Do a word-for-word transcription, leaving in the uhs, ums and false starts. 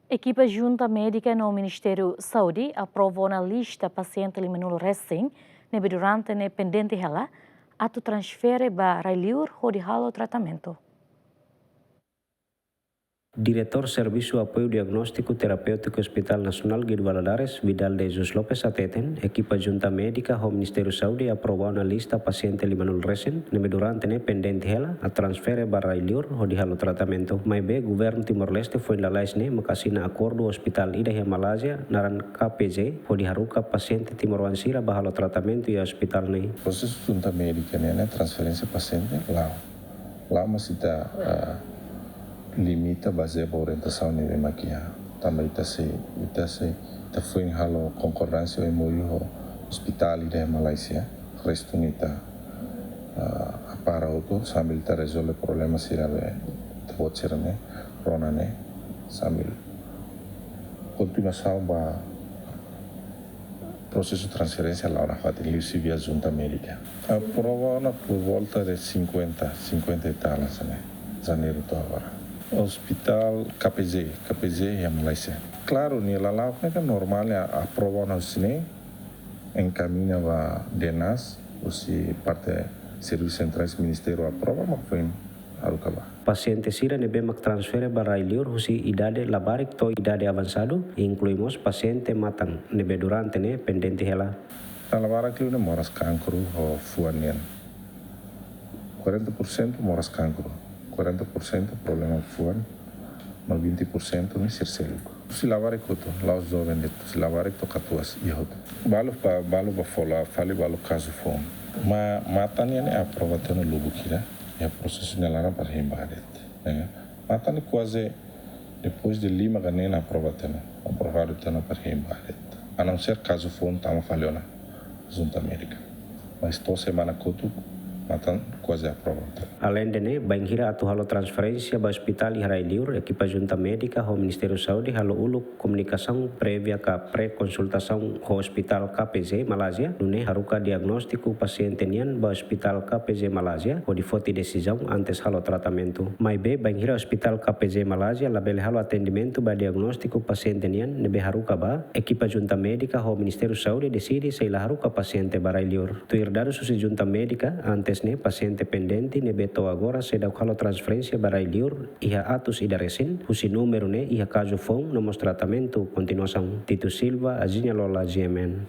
Ekipa Junta Médika no Ministériu Saúde aprova ona lista pasiente lima nulu resin ne'ebé durante ne'e pendente hela atu transfere ba rai-liur hodi halo tratamentu. Diretór Servisu Apoiu Diagnóstiku Terapéutiku Hospital Nasionál Guido Valadares, Vidal de Jesus Lopes hateten, ekipa Junta Médika ho Ministériu Saúde aprova ona lista pasiente lima nulu resin ne'ebé durante ne'e pendente hela atu transfere ba rai-liur hodi halo tratamentu. Maibé Governu Timor-Leste foin lalais ne'e maka asina akordu ho ospitál ida iha Malázia naran K P Z hodi haruka pasiente timoroan sira ba halo tratamentu iha ospitál ne'e. Prosesu Junta Médika ne'e, ne'e transferénsia pasiente la'o. La'o, mas ita, ah, limita bazeia ba orientasaun ne'ebé mak iha. Tanba ita sei, ita sei, ita foin halo konkordánsia ou M O U ho ospitál ida iha Malázia. Restu ne'e ita, ah, apara hotu sambil ita rezolve problema sira be ita-boot sira-ne'e rona ne'e sambil kontinuasaun ba prosesu transferénsia la'o nafatin, liuhusi via Junta Médika. Aprova ona por volta de cinquenta, cinquenta e tal, hanesan ne'e, janeiru to'o agora. Ospitál K P Z, K P Z iha Malázia. Klaru, nia lala'ok ne'e kan normál, nia aprova ona husi ne'e, enkamiña ba DNAS, husi parte servisu sentrál Ministériu aprova, mak foin haruka ba. Pasiente sira ne'ebé mak transfere ba rai-liur husi idade labarik to'o idade avansadu, inklui mós pasiente matan ne'ebé durante ne'e pendente hela. Ita labarik liu ne'e moras kankru ho fuan nian. Quarenta por cento moras kankru, quarenta por cento problema fuan, no vinte por cento ne'e sira seluk. Husi labarik hotu, la'ós joven de'it, husi labarik to'o katuas iha hotu. Balu ba, balu ba fó la, fali balu kazu foun. Mas matan nian ne'e aprova tiha ona lubuk hira, iha prosesu nia laran para hein ba de'it. Eh, matan ne'e kuaze depois de lima ka neen aprova tiha ona, aprovadu tiha ona para hein ba de'it. A não ser kazu foun tama fali ona Junta Médika. Mas to'o semana kotuk, matan kuaze aprova. Aleinde ne'e, bainhira atu halo transferénsia ba ospitál iha rai-liur, ekipa Junta Médika ho Ministériu Saúde halo uluk komunikasaun prévia ka pré-konsultasaun ho ospitál K P Z Malázia, nune'e haruka diagnóstiku pasiente nian ba ospitál K P Z Malázia, hodi foti desizaun antes halo tratamentu. Maibé, bainhira ospitál K P Z Malázia labele halo atendimentu ba diagnóstiku pasiente nian ne'ebé haruka ba, ekipa Junta Médika ho Ministériu Saúde deside sei la haruka pasiente ba rai-liur. Tuir dadus husi Junta Médika, antes ne'e pasiente pendente ne'ebé to'o agora seidauk halo transferénsia ba rai-liur iha atus ida resin, husi númeru ne'e iha kazu foun no mós tratamentu kontinuasaun. Tito Silva, Aziña Lola, G M N.